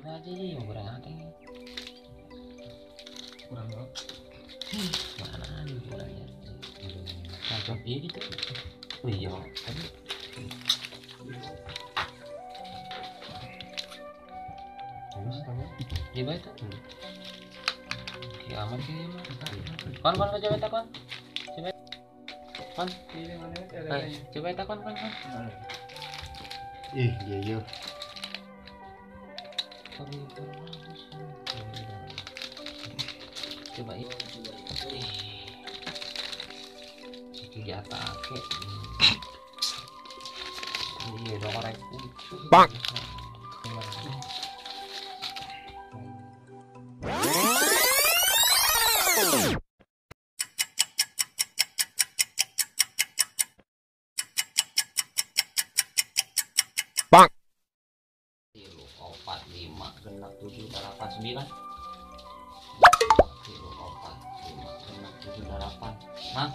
Coba aja sih, mau goreng apa? Kurang banget. Mana nih gorengnya? Cocok iya gitu. Oh iya, tadi. Iya baik tuh. Kiamat sih mah. Kon kon coba tak kon. Coba. Kon. Coba tak kon kon kon. Ih, iya iya. Coba ini. Senjata ke. Iya, dong orang. Bang. Bang. 3, 4, 5, 6, 7, 8, 9. 3, 4, 5, 6, 7, 8. Hah?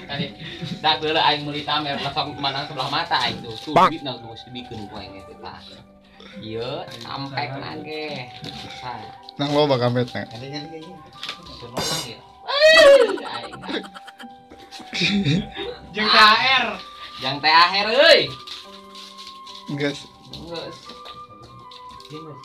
Tadi dah geuleuh aing meuli tamer langsung mandang sebelah mata aing tuh. Tuh duitna geus dibikeun ku aing eta tah. Ieu kampek nage. Nang loba kampetna. Senang ya. Aing. Jeung THR. Jeung THR euy. Geus. Geus. Geus.